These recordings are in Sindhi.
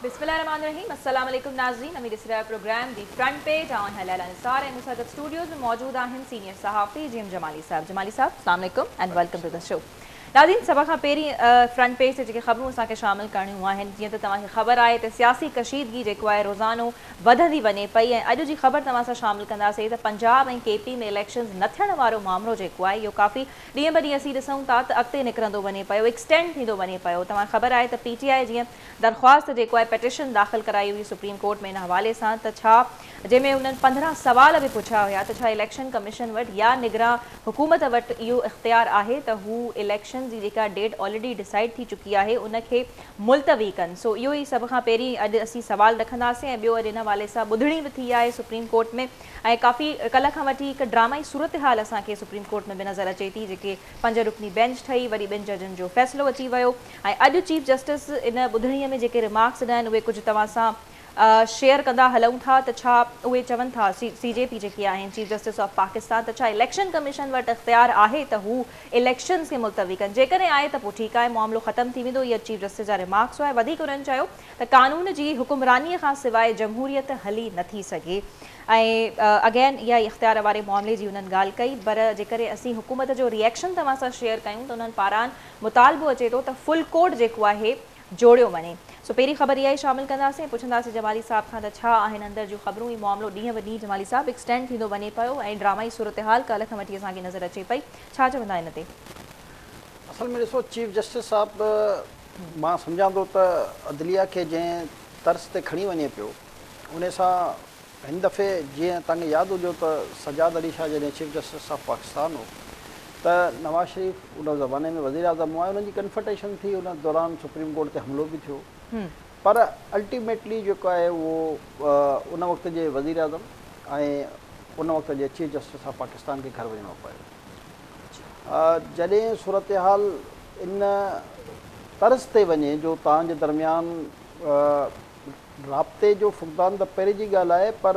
بسم الله الرحمن الرحيم السلام عليڪم ناظرين اوهين ڏسي رهيا آهيو پروگرام the front page آئون آهيان ليليٰ نثار ۽ مون سان گڏ اسٽوڊيوز ۾ موجود آهن سينيئر صحافي جي ايم جمالي صاحب. جمالي صاحب السلام عليڪم and welcome to the show. ناظرين سڀ کان پهرين فرنٽ پيج تي جيڪي خبرون اسان کي شامل ڪرڻيون آهن جيئن ته توهان کي خبر آهي ته سياسي ڪشيدگي جيڪو آهي روزانو وڌندي وڃي پئي ۽ اڄ جي خبر توهان سان شامل ڪنداسين ته پنجاب ۽ ڪي پي ۾ اليڪشنز نه ٿيڻ وارو مامرو جيڪو آهي اهو ڪافي ڏينهن به ڏينهن اسين ڏسون ٿا ته اڳتي نڪرندو وڃي پيو ايڪسٽينڊ ٿيندو وڃي پيو. توهان کي خبر آهي ته پي ٽي آء جيئن درخواست جيڪو آهي پٽيشن داخل ڪرائي هئي سپريم ڪورٽ ۾ ان حوالي سان ته ڇا جنهن ۾ انهن 15 سوال به پڇيا هيا ته ڇا اليڪشن ڪميشن وٽ يا نگران حڪومت وٽ اهو اختيار آهي ته هو اليڪشن جي جيڪا ڊيٽ آلريڊي ڊسائيڊ ٿي چڪي آهي ان کي ملتوي ڪن. سو اهو ئي سڀ کان پهرين اڄ اسين سوال رکنداسين ۽ ٻيو اڄ ان حوالي سان ٻڌڻي به ٿي آهي سپريم ڪورٽ ۾ ۽ ڪافي ڪلهه کان وٺي هڪ ڊرامائي صورتحال اسان کي سپريم ڪورٽ ۾ به نظر اچي ٿي جيڪي 5 رڪني بينچ ٺهي وري 2 ججن جو فيصلو اچي ويو ۽ اڄ چيف جسٽس ان ٻڌڻي ۾ جيڪي ريمارڪس ڏنا آهن اهي ڪجهه توهان سان شيئر ڪندا هلون ٿا ته ڇا اهي چون ٿا سي جي پي جيڪي آهن چيف جسٽس آف پاڪستان ته ڇا اليڪشن ڪميشن وٽ اختيار آهي ته هو اليڪشنز کي ملتوي ڪن جيڪڏهن آهي ته پوء ٺيڪ آهي معاملو ختم ٿي ويندو. اهي چيف جسٽس جا ريمارڪس هئا. وڌيڪ انهن چيو ته قانون جي حڪمراني کان سواء جمهوريت هلي نٿي سگهي ۽ اگين اها ئي اختيار واري معاملي جي انهن ڳالهه ڪئي پر جيڪڏهن اسين حڪومت جو ريئيڪشن توهان سان شيئر ڪيون ته انهن پاران مطالبو اچي ٿو ته فل ڪورٽ جيڪو آهي جوڙيو وڃي. سو پهرين خبر اها ئي شامل ڪنداسين ۽ پڇنداسين جمالي صاحب کان ته ڇا آهن اندر جون خبرون. هي معاملو ڏينهن به ڏينهن جمالي صاحب ايڪسٽينڊ ٿيندو وڃي پيو ۽ ڊرامائي صورتحال ڪالهه کان وٺي اسان کي نظر اچي پئي. ڇا چوندا ان تي؟ اصل ۾ ڏسو چيف جسٽس صاحب مان سمجهان ٿو ته عدليه کي جنهن طرز تي کڻي وڃي پيو انهي سان هن دفعي جيئن توهان کي ياد هجو ته سجاد علي شاهه جڏهن چيف جسٽس آف پاڪستان هو ته نواز شريف ان زماني ۾ وزيراعظم هو ۽ انهن جي ڪنفرٽيشن ٿي ان دوران سپريم ڪورٽ تي حملو به ٿيو پر الٽيميٽلي جيڪو آهي اهو ان وقت جي وزيراعظم ۽ ان وقت جي چيف جسٽس آف پاڪستان کي گهر وڃڻو پيو. جڏهن صورتحال ان طرز تي وڃي جو توهان جي درميان رابطي جو فقدان ته پهرين جي ڳالهه آهي پر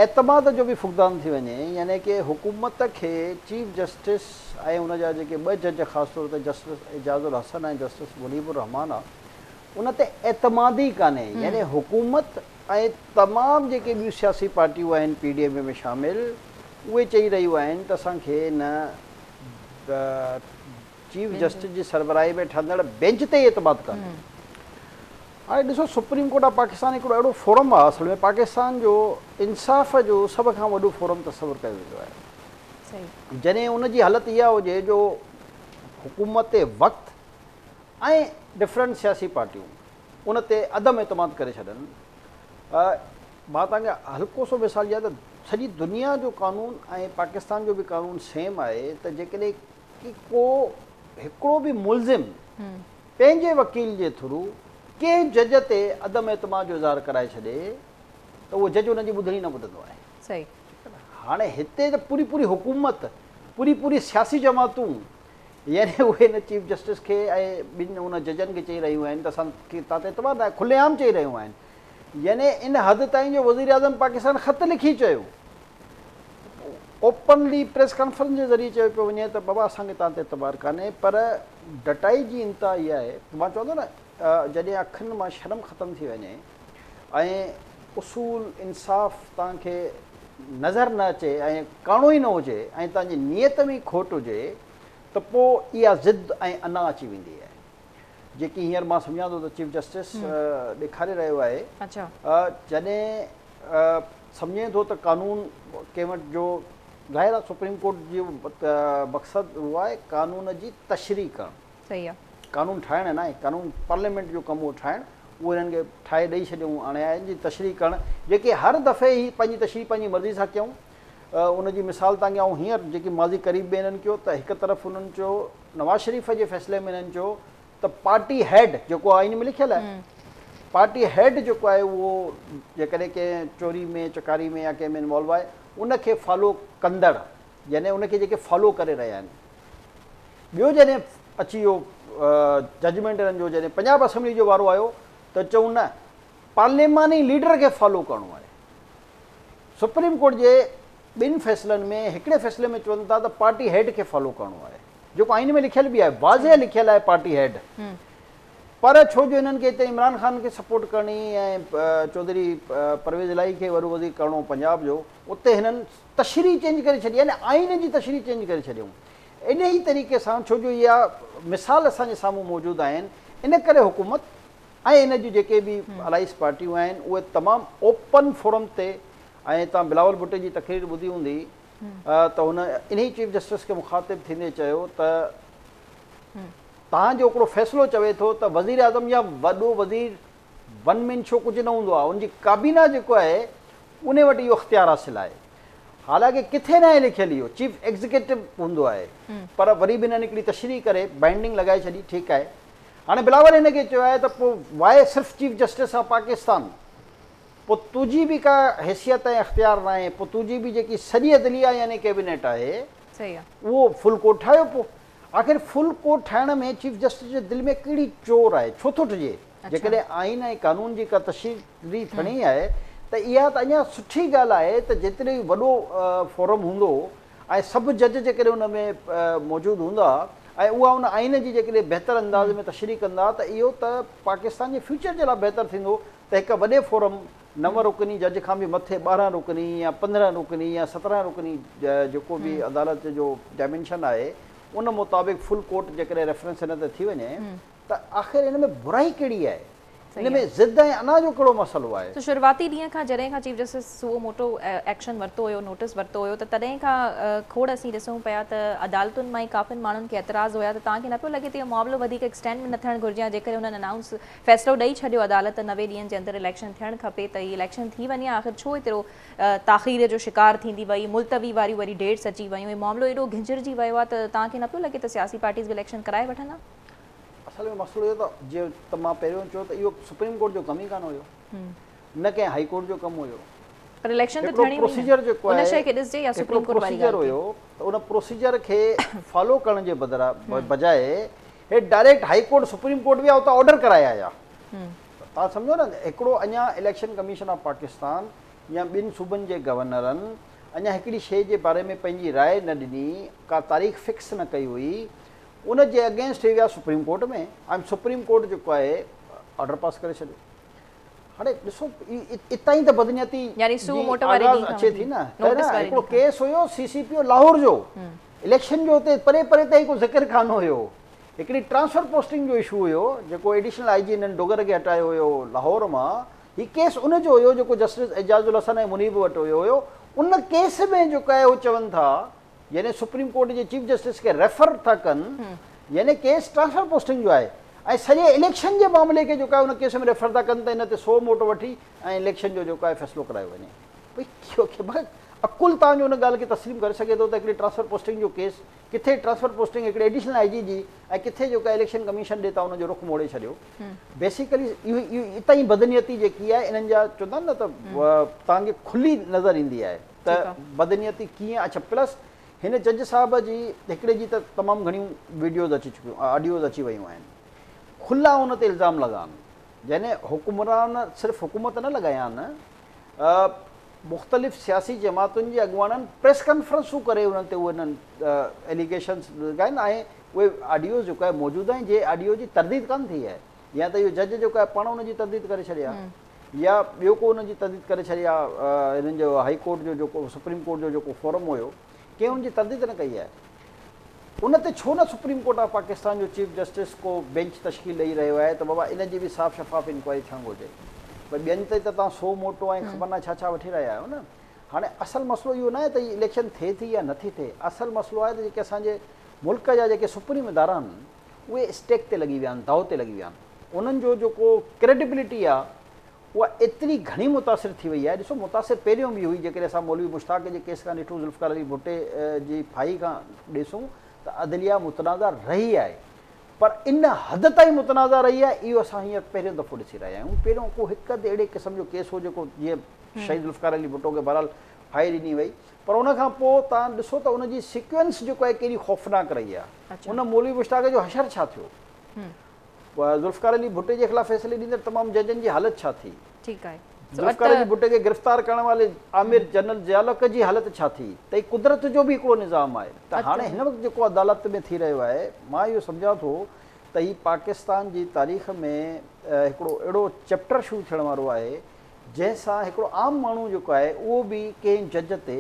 اعتماد جو به فقدان ٿي وڃي يعني ڪي حڪومت کي چيف جسٽس ۽ ان جا جيڪي 2 جج خاص طور تي جسٽس اعجاز الحسن ۽ جسٽس منيب الرحمان آ ان تي اعتماد ئي ڪانهي يعني حڪومت ۽ تمام جيڪي ٻيون سياسي پارٽيون آهن پي ڊي ايم اي ۾ شامل اهي چئي رهيون آهن ته اسان کي نه چيف جسٽس جي سربراهي ۾ ٺهندڙ بينچ تي ئي اعتماد ڪانهي. هاڻي ڏسو سپريم ڪورٽ آف پاڪستان هڪڙو اهڙو فورم آهي اصل ۾ پاڪستان جو انصاف جو سڀ کان وڏو فورم تصور ڪيو ويندو آهي. جڏهن ان جي حالت اها هجي جو حڪومت وقت ۽ ڊفرنٽ سياسي پارٽيون ان تي عدم اعتماد ڪري ڇڏن. مان توهان کي هلڪو سو مثال ڏيان ته سڄي دنيا جو قانون ۽ پاڪستان جو به قانون سيم آهي ته جيڪڏهن ڪو هڪڙو به ملزم پنهنجي وڪيل جي ٿرو ڪنهن جج تي عدم اعتماد جو اظهار ڪرائي ڇڏي ته اهو جج ان جي ٻڌڻي نه ٻڌندو آهي. هاڻي هتي ته پوري پوري حڪومت، پوري پوري سياسي جماعتون يعني اهي هن چيف جسٽس کي ۽ ٻن ان ججن کي چئي رهيون آهن ته اسان کي توهان تي اعتماد ناهي، کلي عام چئي رهيون آهن. يعني ان حد تائين جو وزيراعظم پاڪستان خط لکي چيو، اوپنلي پريس ڪانفرنس جي ذريعي چيو پيو وڃي ته بابا اسان کي توهان تي اعتبار ڪانهي پر ڊٽائي جي انتها اها آهي ته مان چوان ٿو نه جڏهن اکين مان شرم ختم ٿي وڃي ۽ اصول انصاف توهان کي نظر نه اچي ۽ ڪاڻو ئي نه هجي ۽ توهان جي نيت ۾ ئي کوٽ هجي ته پوء اها ضد ۽ انا اچي ويندي آهي جيڪي هينئر مان سمجهان ٿو ته چيف جسٽس ڏيکاري رهيو آهي. جڏهن سمجهين ٿو ته قانون ڪنهن وٽ جو ظاهر آهي سپريم ڪورٽ جو مقصد اهو آهي قانون جي تشريح ڪرڻ. قانون ٺاهڻ ناهي، قانون پارليامينٽ جو ڪم اهو ٺاهڻ، اهو هنن کي ٺاهي ڏئي ڇڏيون هاڻي آهن جي تشريح ڪرڻ جيڪي هر دفعي هي پنهنجي تشريح پنهنجي مرضي سان ڪيائون ان جي مثال توهان کي آئون هينئر جيڪي ماضي قريب ۾ هنن ڪيو ته هڪ طرف هنن چيو نواز شريف جي فيصلي ۾ هنن چيو ته پارٽي هيڊ جيڪو آئين ۾ لکيل آهي پارٽي هيڊ جيڪو آهي اهو جيڪڏهن ڪنهن چوري ۾ چڪاري ۾ يا ڪنهن ۾ انوالو آهي ان کي فالو ڪندڙ يعني ان کي جيڪي فالو ڪري رهيا آهن. ٻيو جڏهن اچي ويو ججمينٽ انهن جو جڏهن پنجاب اسيمبلي جو وارو آيو ته چئون نه پارليماني ليڊر کي فالو ڪرڻو آهي. سپريم ڪورٽ جي ٻن فيصلن ۾ هڪڙي فيصلي ۾ چون ٿا ته پارٽي هيڊ کي فالو ڪرڻو آهي جيڪو آئين ۾ لکيل به آهي واضح لکيل آهي پارٽي هيڊ. پر ڇو جو هنن کي هتي عمران خان کي سپورٽ ڪرڻي ۽ چوڌري پرويز الاهي کي وڏو وزير ڪرڻو پنجاب جو، اتي هنن تشريح چينج ڪري ڇڏي يعني آئين جي تشريح چينج ڪري ڇڏيائون. انهي طريقي سان ڇو جو اها مثال اسان جي سامهون موجود آهن، ان ڪري حڪومت ۽ ان جون جيڪي به الائنس پارٽيون آهن اهي تمام اوپن فورم تي ۽ توهان بلاول ڀٽي جي تقرير ٻڌي هوندي ته هن انهي چيف جسٽس کي مخاطب ٿيندي چيو ته توهان جو هڪڙو فيصلو چوي ٿو ته وزيراعظم يا وڏو وزير ون مين شو ڪجهه نه هوندو آهي ان جي ڪابينا جيڪو آهي ان وٽ اهو اختيار حاصل آهي حالانڪه ڪٿي ناهي لکيل اهو چيف ايگزيڪيٽو هوندو آهي پر وري به هنن هڪڙي تشريح ڪري بائنڊنگ لڳائي ڇڏي ٺيڪ آهي هاڻي بلاول هن کي چيو آهي ته پوء واء صرف چيف جسٽس آف پاڪستان پوء تنهنجي به ڪا حيثيت ۽ اختيار ناهي پوء تنهنجي به جيڪي سڄي عدليه يعني ڪيبينيٽ آهي اهو فل ڪورٽ ٺاهيو پوء آخر فل ڪورٽ ٺاهڻ ۾ چيف جسٽس جي دل ۾ ڪهڙي چور آهي؟ ڇو ٿو ڊڄي؟ جيڪڏهن آئين ۽ قانون جي ڪا تشريح ٿيڻي آهي ته اها ته اڃا سٺي ڳالهه آهي ته جيترو ئي وڏو فورم هوندو ۽ سڀ جج جيڪڏهن ان ۾ موجود هوندا ۽ اها ان آئين جي جيڪڏهن بهتر انداز ۾ تشريح ڪندا ته اهو ته پاڪستان جي فيوچر جي لاء بهتر ٿيندو ته هڪ وڏي فورم نو رڪني جج کان به مٿي 12 رڪني يا 15 رڪني يا 17 رڪني جيڪو به عدالت جو ڊائمينشن آهي ان مطابق فل ڪورٽ جيڪڏهن ريفرنس هن تي ٿي وڃي ته آخر ان ۾ برائي ڪهڙي آهي؟ ان ۾ ضد ۽ انا جو ڪهڙو مسئلو آهي؟ سو شروعاتي ڏينهن کان جڏهن کان chief justice suo motu action ورتو هيو، نوٽيس ورتو هيو ته تڏهن کان کوڙ اسين ڏسون پيا ته عدالتن مان ئي ڪافين ماڻهن کي اعتراض هيا ته توهان کي نه پيو لڳي ته اهو معاملو وڌيڪ ايڪسٽينڊ به نه ٿيڻ گهرجي ها جيڪڏهن هنن انائونس فيصلو ڏئي ڇڏيو عدالت ته 90 ڏينهن جي اندر اليڪشن ٿيڻ کپي ته هي اليڪشن ٿي وڃي آخر ڇو ايترو تاخير جو شڪار ٿيندي وئي ملتوي واريون وري ڊيٽس اچي ويون هي معاملو ايڏو گهنجرجي ويو آهي ته توهان کي نه پيو لڳي ته سياسي پارٽيز به اليڪشن ڪرائي وٺن ها؟ اصل ۾ مسئلو اهو ته جيئن ته مان پهريون چيو ته اهو سپريم ڪورٽ جو ڪم ئي ڪانه هيو نه ڪنهن هائي ڪورٽ جو ڪم هيو پر اليڪشن ته ٿيڻي هئي نه ان شيء کي ڏسجي يا سپريم ڪورٽ واري ڳالهه هيو ته ان پروسيجر کي فالو ڪرڻ جي بدران بجاء هي direct high court supreme court ويا اتان آرڊر ڪرائي آيا. توهان سمجهو نه هڪڙو اڃا اليڪشن ڪميشن آف پاڪستان يا ٻن صوبن جي گورنرن اڃا هڪڙي شيء جي باري ۾ پنهنجي راء نه ڏني ڪا تاريخ فڪس نه ڪئي هئي ان جي اگينسٽ هي ويا سپريم ڪورٽ ۾ ۽ سپريم ڪورٽ جيڪو آهي آرڊر پاس ڪري ڇڏيو. هاڻي ڏسو اتان ئي ته بدنيتي جي آغاز اچي ٿي نه ته نه هڪڙو ڪيس هيو سي سي پي او لاهور جو اليڪشن جو اتي پري پري تائين ڪو ذڪر ڪانه هيو هڪڙي ٽرانسفر پوسٽنگ جو اشو هيو جيڪو ايڊيشنل I جي هنن ڊوگر کي هٽايو هيو لاهور مان هي ڪيس ان جو هيو جيڪو جسٽس اعجاز الحسن ۽ منيب وٽ هيو هيو ان ڪيس ۾ جيڪو آهي هو چون ٿا يعني سپريم ڪورٽ جي چيف جسٽس کي ريفر ٿا ڪن يعني ڪيس ٽرانسفر پوسٽنگ جو آهي ۽ سڄي اليڪشن جي معاملي کي جيڪو آهي ان ڪيس ۾ ريفر ٿا ڪن ته ان تي سو موٽو وٺي ۽ اليڪشن جو جيڪو آهي فيصلو ڪرايو وڃي. ڀئي عقل توهان جو ان ڳالهه کي تسليم ڪري سگهي ٿو ته هڪڙي ٽرانسفر پوسٽنگ جو ڪيس ڪٿي ٽرانسفر پوسٽنگ هڪڙي ايڊيشنل I جي جي ۽ ڪٿي جيڪو آهي اليڪشن ڪميشن ڏي توهان ان جو رخ موڙي ڇڏيو. بيسيڪلي اهو اتان ئي بدنيتي جيڪي آهي انهن جا چوندا آهن نه ته توهان کي کلي نظر ايندي آهي. ته بدنيتي ڪيئن اڇا پلس هن جج صاحب جي هڪڙي جي ته تمام گهڻيون ويڊيوز اچي چڪيون آڊيوز اچي ويون آهن کلا ان تي الزام لڳا آهن يعني حڪمران صرف حڪومت نه لڳايا آهن مختلف سياسي جماعتن جي اڳواڻن پريس ڪانفرنسون ڪري انهن تي اهي انهن ايليگيشنز لڳايا آهن ۽ اهي آڊيوز جيڪو آهي موجود آهن جي آڊيو جي ترديد ڪانه ٿي آهي يا ته اهو جج جيڪو آهي پاڻ ان جي ترديد ڪري ڇڏي ها يا ٻيو ڪو ان جي ترديد ڪري ڇڏي ها، هنن جو هائي ڪورٽ جو جيڪو سپريم ڪورٽ جو جيڪو فورم هيو ڪنهن ان جي ترديد نه ڪئي آهي ان تي ڇو نه سپريم ڪورٽ آف پاڪستان جو چيف جسٽس ڪو بينچ تشڪيل ڏئي رهيو آهي ته بابا ان جي به صاف شفاف انڪوائري ٿيڻ گهرجي ڀئي ٻين تي ته توهان سو موٽو ۽ خبر ناهي ڇا ڇا وٺي رهيا آهيو نه هاڻي اصل مسئلو اهو ناهي ته هي اليڪشن ٿئي ٿي يا نٿي ٿئي اصل مسئلو آهي ته جيڪي اسان جي ملڪ جا جيڪي سپريم ادارا آهن اهي اسٽيڪ تي لڳي ويا آهن، داء تي لڳي ويا آهن، انهن جو جيڪو ڪريڊبلٽي آهي اها ايتري گهڻي متاثر ٿي وئي آهي، ڏسو متاثر پهريون به هئي، جيڪڏهن اسان مولوي مشتاق جي ڪيس کان ڏٺون، ذوالفقار علي ڀٽي جي ڦاهي کان ڏسون ته عدليه متنازع رهي آهي پر ان حد تائين متنازع رهي آهي اهو اسان هينئر پهريون دفعو ڏسي رهيا آهيون، پهريون ڪو هڪ اڌ اهڙي قسم جو ڪيس هو جيڪو جيئن شهيد ذوالفقار علي ڀٽو کي بهرحال ڦاهي ڏني وئي پر ان کان پوء توهان ڏسو ته ان جي سيڪوئنس جيڪو آهي ڪيڏي خوفناڪ رهي آهي. ان مولوي مشتاق جو حشر ڇا ٿيو؟ ذوالفقار علي ڀٽي جي خلاف فيصلي ڏيندڙ تمام ججن جي حالت ڇا ٿي؟ ذوالفقار علي ڀٽي کي گرفتار ڪرڻ واري آمر جنرل ضياء الحق جي حالت ڇا ٿي؟ ته هي قدرت جو به هڪڙو نظام آهي ته هاڻي هن وقت جيڪو عدالت ۾ ٿي رهيو آهي مان اهو سمجهان ٿو ته ته هي پاڪستان جي تاريخ ۾ هڪڙو اهڙو چيپٽر شروع ٿيڻ وارو آهي جنهن سان هڪڙو عام ماڻهو جيڪو آهي اهو به ڪنهن جج تي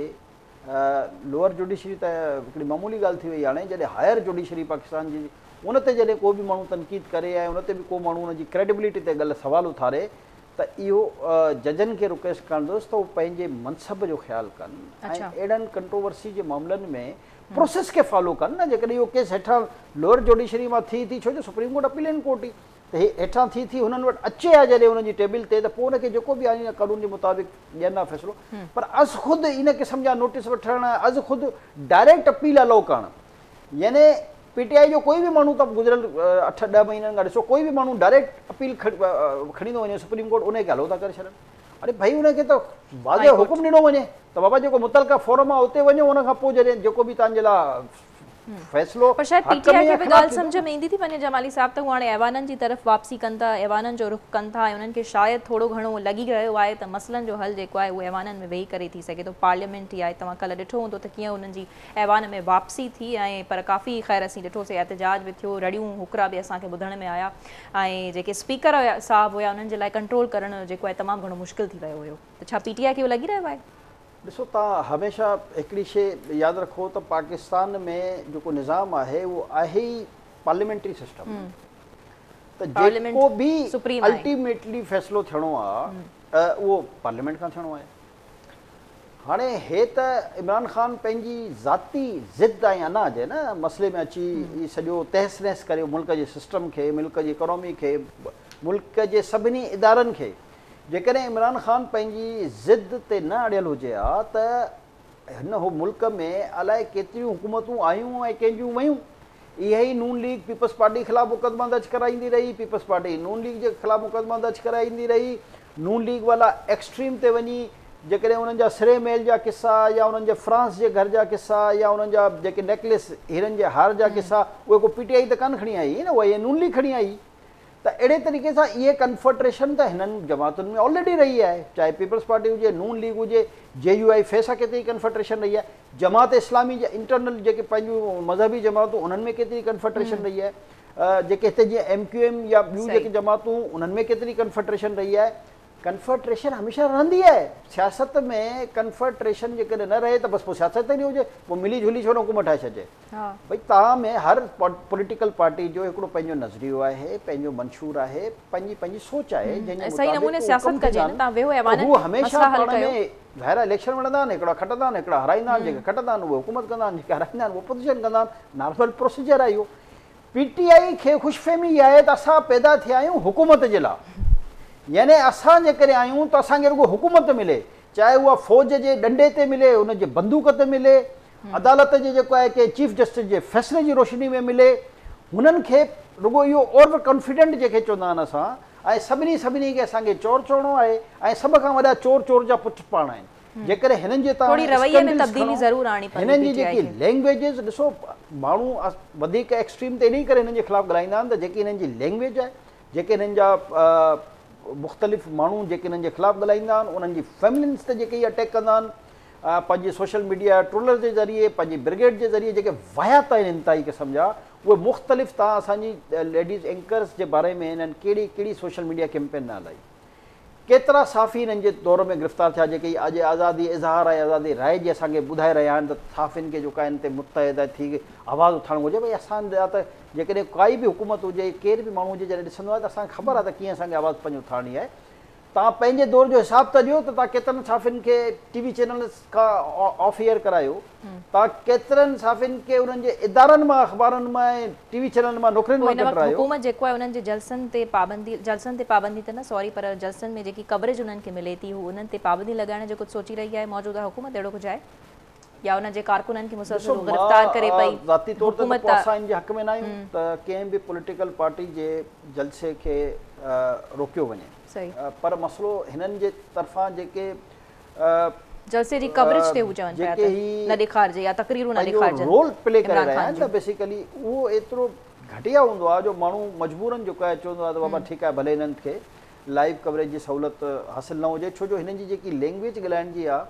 لوئر جوڊيشري ته هڪڙي معمولي ڳالهه ٿي وئي هاڻي جڏهن هائر جوڊيشري پاڪستان جي ان تي جڏهن ڪو به ماڻهو تنقيد ڪري ۽ ان تي به ڪو ماڻهو ان جي ڪريڊبلٽي تي ڳل سوال اٿاري ته اهو ججن کي رڪويسٽ ڪندس ته هو پنهنجي منصب جو خيال ڪن ۽ اهڙن ڪنٽروورسي جي معاملن ۾ پروسيس کي فالو ڪن نه جيڪڏهن اهو ڪيس هيٺان لوئر جوڊيشري مان ٿي ٿي ڇو جو سپريم ڪورٽ اپيلين ڪورٽ ئي ته هي هيٺان ٿي ٿي هنن وٽ اچي ها جڏهن انهن جي ٽيبل تي ته پوء ان کي جيڪو به آئين قانون جي مطابق ڏين ها فيصلو پر از خود ان قسم جا نوٽيس وٺڻ از خود ڊائريڪٽ اپيل الائو ڪرڻ يعني پي ٽي آء جو ڪوئي به ماڻهو ته گذريل اٺ ڏهه مهينن کان ڏسو ڪوئي به ماڻهو ڊائريڪٽ اپيل کڻي ٿو وڃي سپريم ڪورٽ ان کي الائو ٿا ڪري ڇڏن اڙي ڀئي ان کي ته واضح حڪم ڏنو وڃي ته بابا جيڪو متعلقه فورم آهي اتي وڃو ان کان پوء جڏهن جيڪو به توهان جي لاء فيصلو پر شايد پي ٽي آء کي به ڳالهه سمجهه ۾ ايندي ٿي وڃي جمالي صاحب ته هو هاڻي ايوانن جي طرف واپسي ڪن ٿا ايوانن جو رخ ڪن ٿا ۽ انهن کي شايد ٿورو گهڻو لڳي رهيو آهي ته مسئلن جو حل جيڪو آهي اهو ايوانن ۾ ويهي ڪري ٿي سگهي ٿو پارليامينٽ ئي آهي توهان ڪلهه ڏٺو هوندو ته ڪيئن انهن جي ايوان ۾ واپسي ٿي ۽ پر ڪافي خير اسين ڏٺوسي احتجاج به ٿيو رڙيون هوڪرا به اسان کي ٻڌڻ ۾ آيا ۽ جيڪي اسپيڪر صاحب هيا انهن جي لاء ڪنٽرول ڪرڻ جيڪو آهي تمام گهڻو مشڪل ٿي ويو هيو ته ڇا پي ٽي آء کي اهو لڳي رهيو آهي؟ ڏسو توهان هميشه هڪڙي شيء ياد رکو ته پاڪستان ۾ جيڪو نظام آهي اهو آهي ئي پارليامينٽري سسٽم ته جيڪو به الٽيميٽلي فيصلو ٿيڻو آهي اهو پارليامينٽ کان ٿيڻو آهي. هاڻي هي ته عمران خان پنهنجي ذاتي ضد ۽ انا جي نه مسئلي ۾ اچي هي سڄو تهس نهس ڪري ملڪ جي سسٽم کي ملڪ جي اڪانومي کي ملڪ جي سڀني ادارن کي جيڪڏهن عمران خان پنهنجي ضد تي نه اڙيل هجي ها ته هن ملڪ ۾ الائي ڪيتريون حڪومتون آيون ۽ ڪنهن جون ويون. اها ئي نون ليگ پيپلز پارٽي خلاف مقدما درج ڪرائيندي رهي، پيپلز پارٽي نون ليگ جي خلاف مقدما درج ڪرائيندي رهي، نون ليگ والا ايڪسٽريم تي وڃي جيڪڏهن انهن جا سري محل جا قصا يا انهن جي فرانس جي گهر جا قصا يا انهن جا جيڪي نيڪليس هيرن جي هار جا قصا اهي ڪو پي ٽي آئي ته ڪانه کڻي آئي هئي نه اها نون ليگ کڻي آئي. ته اهڙي طريقي سان اهي ڪنفرٽريشن ته هنن جماعتن ۾ آلريڊي رهي آهي چاهي پيپلز پارٽي هجي نون ليگ هجي جي يو آء في سان ڪيتري ڪنفرٽريشن رهي آهي جماعت اسلامي جا انٽرنل جيڪي پنهنجون مذهبي جماعتون انهن ۾ ڪيتري ڪنفرٽريشن رهي آهي جيڪي هتي جيئن ايم ڪيو ايم يا ٻيون جيڪي جماعتون انهن ۾ ڪيتري ڪنفرٽريشن رهي آهي ڪنفرٽريشن هميشه رهندي آهي سياست ۾ ڪنفرٽريشن جيڪڏهن نه رهي ته بس پوء سياست ئي نه هجي پوء ملي جهلي ڇو نه حڪومت ٺاهي ڇڏجي ڀئي توهان ۾ هر پوليٽيڪل پارٽي جو هڪڙو پنهنجو نظريو آهي پنهنجو منشور آهي پنهنجي پنهنجي سوچ آهي جنهن جي مطابق هو ڪم ڪندا آهن ته هو هميشه پاڻ ۾ ظاهر آهي اليڪشن وڙهندا آهن هڪڙا کٽندا آهن هڪڙا هارائيندا آهن جيڪي کٽندا آهن اهي حڪومت ڪندا آهن جيڪي هارائيندا آهن اهي اپوزيشن ڪندا آهن نارمل پروسيجر آهي اهو پي ٽي آء کي خوش فهمي اها آهي ته اسان پيدا ٿيا آهيون حڪومت جي لاء يعني اسان جيڪڏهن آهيون ته اسان کي رڳو حڪومت ملي چاهي اها فوج جي ڏنڊي تي ملي ان جي بندوق تي ملي عدالت جي جيڪو آهي ڪنهن چيف جسٽس جي فيصلي جي روشني ۾ ملي هنن کي رڳو اهو اوور ڪانفيڊنٽ جنهن کي چوندا آهن اسان ۽ سڀني سڀني کي اسان کي چور چوڻو آهي ۽ سڀ کان وڏا چور چور جا پٽ پاڻ آهن جيڪڏهن هنن جي تان اسڪينڊلز کڻو هنن جي جيڪي لينگويجز ڏسو ماڻهو وڌيڪ ايڪسٽريم ته انهي ڪري هنن جي خلاف ڳالهائيندا آهن ته جيڪي هنن جي لينگويج آهي جيڪي هنن جا مختلف ماڻهو جيڪي هنن جي خلاف ڳالهائيندا آهن انهن جي فيملين تي جيڪي اٽيڪ ڪندا آهن پنهنجي سوشل ميڊيا ٽرولر جي ذريعي پنهنجي برگيڊ جي ذريعي جيڪي واهيات آهن انتهائي قسم جا اهي مختلف تان اسان جي ليڊيز اينڪرز جي باري ۾ هنن ڪهڙي ڪهڙي سوشل ميڊيا ڪيمپين نه هلائي ڪيترا صحافي انهن جي دور ۾ گرفتار ٿيا جيڪي اڄ آزادي اظهار ۽ آزادي راء جي اسان کي ٻڌائي رهيا آهن ته صحافين کي جيڪا ان تي متحد ٿي آواز اٿارڻ گهرجي ڀئي اسان جا ته جيڪڏهن ڪائي به حڪومت هجي ڪير به ماڻهو هجي جڏهن ڏسندو آهي ته اسان کي خبر آهي ته ڪيئن اسان کي آواز پنهنجو اٿارڻي آهي توهان پنهنجي دور جو حساب ته ڏيو ته توهان ڪيترن صحافين کي ٽي وي چينلز کان آف ايئر ڪرايو توهان ڪيترن صحافين کي انهن جي ادارن مان اخبارن مان ۽ ٽي وي چينلن مان نوڪرين پوء مان هن وقت ڪڍرايو. حڪومت جيڪو آهي انهن جي جلسن تي پابندي جلسن تي پابندي ته نه سوري پر جلسن ۾ جيڪي ڪوريج انهن کي ملي ٿي هو انهن تي پابندي لڳائڻ جو ڪجهه سوچي رهي آهي موجوده حڪومت اهڙو ڪجهه آهي يا انهن جي ڪارڪنن کي ڏسو مسلسل هو گرفتار مان ڪري پئي ذاتي طور تي ته حڪومت پوء اسان ان جي حق ۾ نه آهيون ته ڪنهن به پوليٽيڪل پارٽي جي جلسي کي روڪيو وڃي پر مسئلو هنن جي طرفان جيڪي جلسي جي ڪوريج تي هو چون پيا جيڪي ته هي نه ڏيکارجي يا تقريرون نه پنهنجو ڏيکارجن رول پلي ڪري عمران رهيا خان آهن ته جون. بيسيڪلي اهو ايترو گهٽيا هوندو آهي جو ماڻهو مجبورن جيڪو آهي چوندو آهي ته بابا ٺيڪ آهي ڀلي هنن کي لائيو ڪوريج جي سهولت حاصل نه هجي ڇو جو هنن جي جيڪي لينگويج ڳالهائڻ جي آهي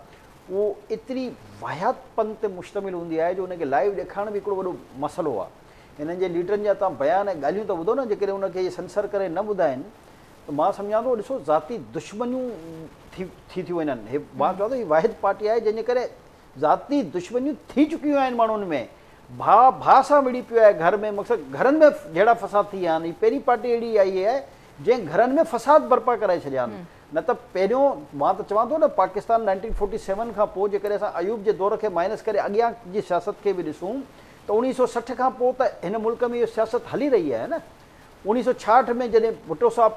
اهو ايتري واهيات پن تي مشتمل هوندي آهي جو ان کي لائيو ڏيکارڻ به هڪڙو وڏو مسئلو آهي. هنن جي ليڊرن جا توهان بيان ۽ ڳالهيون ته ٻڌو نه جيڪڏهن ان کي اهي سنسر ڪري نه ٻڌائين ته مان سمجهان ٿو ڏسو ذاتي دشمنيون ٿي ٿي ٿيون وڃن هي مان چوان ٿو هي واحد پارٽي آهي جنهن جي ڪري ذاتي دشمنيون ٿي چڪيون آهن ماڻهن ۾ ڀاء ڀاء سان وڙهي پيو آهي گهر ۾ مقصد گهرن ۾ جهيڙا فساد ٿي ويا آهن هي پهرين پارٽي اهڙي آئي آهي جنهن گهرن ۾ فساد برپا ڪرائي ڇڏيا آهن نه ته پهريون مان ته چوان ٿو نه پاڪستان 1947 کان پوء جيڪڏهن اسان ايوب جي دور کي مائنس ڪري اڳيان جي سياست کي به ڏسون ته 1960 کان پوء ته هن ملڪ ۾ اهو سياست هلي رهي آهي نه. 1966 ۾ جڏهن ڀٽو صاحب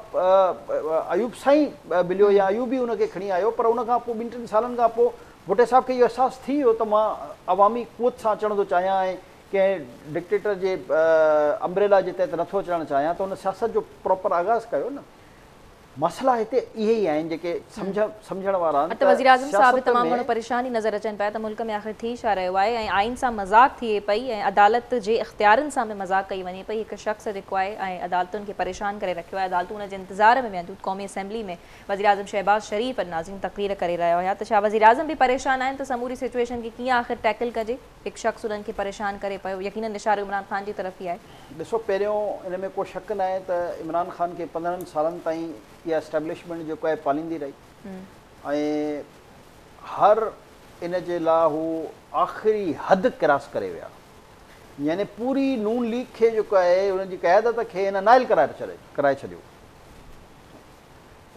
ايوب سان ئي مليو يا ايوب ئي ان کي کڻي آيو پر ان کان پوء ٻن ٽن سالن کان پوء ڀٽي صاحب کي اهو احساس ٿي ويو ته مان عوامي قوت سان اچڻ ٿو چاهيان ۽ ڪنهن ڊڪٽيٽر جي امبريلا جي تحت نٿو اچڻ چاهيان ته هن سياست جو پراپر آغاز ڪيو نه. مسئلا هتي اهي ئي آهن جيڪي سمجهه سمجهڻ وارا آهن ته وزيراعظم صاحب به تمام گهڻو پريشان ئي نظر اچن پيا ته ملڪ ۾ آخر ٿي ڇا رهيو آهي ۽ آئين سان مذاق ٿئي پئي ۽ عدالت جي اختيارن سان به مذاق ڪئي وڃي پئي هڪ شخص جيڪو آهي ۽ عدالتن کي پريشان ڪري رکيو آهي عدالتون ان جي انتظار ۾ ويهن ٿيون قومي اسيمبلي ۾ وزيراعظم شهباز شريف اڄ ناظرين تقرير ڪري رهيا هيا ته ڇا وزيراعظم به پريشان آهن ته سموري سچوئيشن کي ڪيئن آخر ٽيڪل ڪجي هڪ شخص انهن کي پريشان ڪري پيو، يقينن اشارو عمران خان جي طرف ئي آهي. ڏسو پهريون ان ۾ ڪو شڪ ناهي ته عمران خان کي 15 سالن تائين اها اسٽيبلشمينٽ جيڪو آهي پاليندي رهي ۽ هر ان جي لاء هو آخري حد ڪراس ڪري ويا يعني پوري نون ليگ کي جيڪو آهي ان جي قيادت کي هن نااهل ڪرائي ڇڏيو.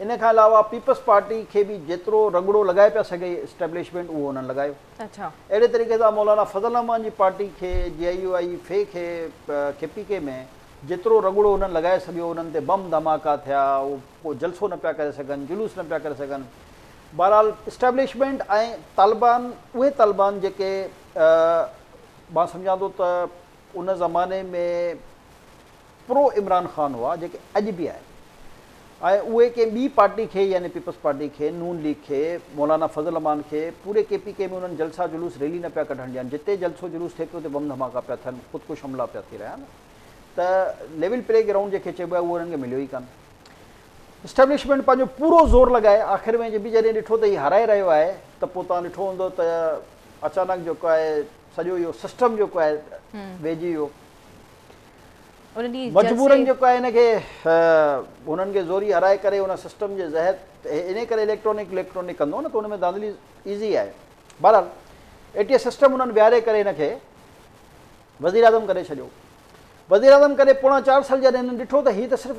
ان کان علاوه پيپلز پارٽي کي به جيترو رڳڙو لڳائي پيا سگهي اسٽيبلشمينٽ اهو انهن لڳايو. اهڙي طريقي سان مولانا فضل الرحمان جي پارٽي کي جي آء يو آء في کي ڪي پي ڪي ۾ جيترو رڳڙو انهن لڳائي سگهيو انهن تي بم ڌماڪا ٿيا اهو ڪو جلسو نه پيا ڪري سگهن جلوس نه پيا ڪري سگهن بهرحال اسٽيبلشمينٽ ۽ طالبان اهي طالبان جيڪي مان سمجهان ٿو ته ان زماني ۾ پرو عمران خان هئا جيڪي اڄ به آهن ۽ اهي ڪنهن ٻي پارٽي کي يعني پيپلز پارٽي کي، نون ليگ کي، مولانا فضل الرحمان کي پوري ڪي پي ڪي ۾ انهن جلسا جلوس ريلي نه پيا ڪڍڻ ڏين جتي جلسو جلوس ٿئي پيو اتي بم ڌماڪا پيا ٿين خودڪش حملا پيا ٿي رهيا آهن ته ليول پلي گرائونڊ جنهن کي چئبو آهي اهو انهن کي مليو ئي ڪانه. اسٽيبلشمينٽ پنهنجو پورو زور لڳائي آخر ۾ به جڏهن ڏٺو ته هي هارائي رهيو آهي ته پوء توهان ڏٺو هوندو ته اچانڪ جيڪو آهي سڄو اهو سسٽم جيڪو آهي ويهجي ويو. مجبورن جيڪو آهي ان کي هنن کي زوري هرائي ڪري ان سسٽم جي تحت انهي ڪري اليڪٽرانڪ اليڪٽرانڪ ڪندو نه ته ان ۾ ڌانڌلي ايزي آهي بهرحال اي ٽي ايس سسٽم انهن ويهاري ڪري هن کي وزير اعظم ڪري ڇڏيو وزير اعظم ڪري پوڻا چار سال جڏهن هنن ڏٺو ته هي ته صرف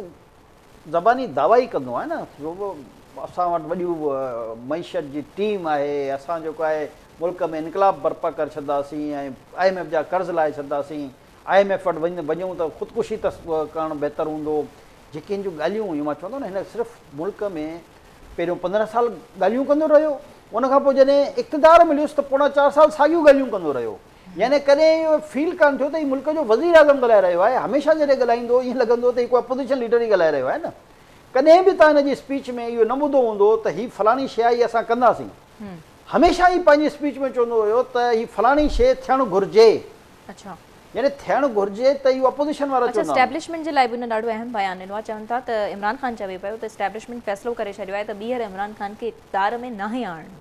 زباني دعويٰ ئي ڪندو آهي نه اسان وٽ وڏيون معيشت جي ٽيم آهي اسان جيڪو آهي ملڪ ۾ انقلاب برپا ڪري ڇڏنداسين ۽ I M F جا قرض لاهي ڇڏنداسين I M F وٽ وڃون ته خودڪشي ڪرڻ بهتر هوندو. جيڪي هن جون ڳالهيون هيون مان چوندو نه هن صرف ملڪ ۾ پهريون 15 سال ڳالهيون ڪندو رهيو ان کان پوء جڏهن اقتدار مليس ته پوڻا چار سال ساڳيون ڳالهيون ڪندو رهيو يعني ڪڏهن اهو فيل ڪانه ٿيو ته هي ملڪ جو وزير اعظم ڳالهائي رهيو آهي هميشه جڏهن ڳالهائيندو هو ائين لڳندو هو ته هي ڪو اپوزيشن ليڊر ئي ڳالهائي رهيو آهي نه ڪڏهن به توهان هن جي اسپيچ ۾ اهو نه ٻڌو هوندو ته هي فلاڻي شيء آهي هي اسان ڪنداسين هميشه هي پنهنجي اسپيچ ۾ چوندو هيو ته هي فلاڻي شيء ٿيڻ گهرجي. اڇا. يعني ٿيڻ گهرجي ته اهو اپوزيشن وارا اڇا چوندا آهن. اسٽيبلشمينٽ جي لاء به هن ڏاڍو اهم بيان ڏنو آهي چون ٿا ته عمران خان چوي پيو ته اسٽيبلشمينٽ فيصلو ڪري ڇڏيو آهي ته ٻيهر عمران خان کي اقتدار ۾ ناهي آڻڻو.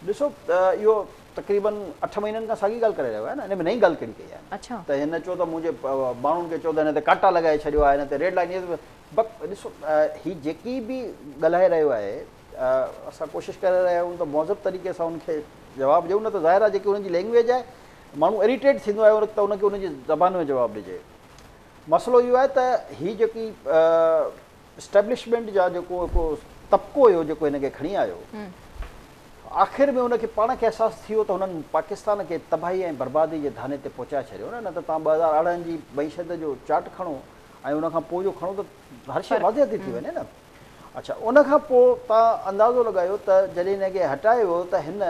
ڏسو اهو تقريبن 8 مهينن کان ساڳي ڳالهه ڪري رهيو آهي نه ان ۾ نئين ڳالهه ڪهڙي ڪئي آهي اڇا. ته هن چيو ته منهنجي ماڻهن کي چيو ته هن تي ڪاٽا لڳائي ڇڏيو آهي هن تي ريڊ لائين بڪ ڏسو هي جيڪي به ڳالهائي رهيو آهي اسان ڪوشش ڪري رهيا آهيون ته مهذب طريقي سان ان کي جواب ڏيون نه ته ظاهر آهي جيڪي انهن جي لينگويج آهي ماڻهو اريٽيٽ ٿيندو آهي ته ان کي ان جي زبان ۾ جواب ڏجي. مسئلو اهو آهي ته هي جيڪي اسٽيبلشمينٽ جا جيڪو هڪ طبقو هيو جيڪو هن کي کڻي آيو آخر ۾ ان کي پاڻ کي احساس ٿي ويو ته هنن پاڪستان کي تباهي ۽ بربادي جي دھاني تي پهچائي ڇڏيو نه ته توهان 2018 جي معيشت جو چارٽ کڻو ۽ ان کان پوء جو کڻو ته هر شيء واضح ٿي ٿي وڃي نه. اڇا ان کان پوء توهان اندازو لڳايو ته جڏهن هن کي هٽايو ويو ته هن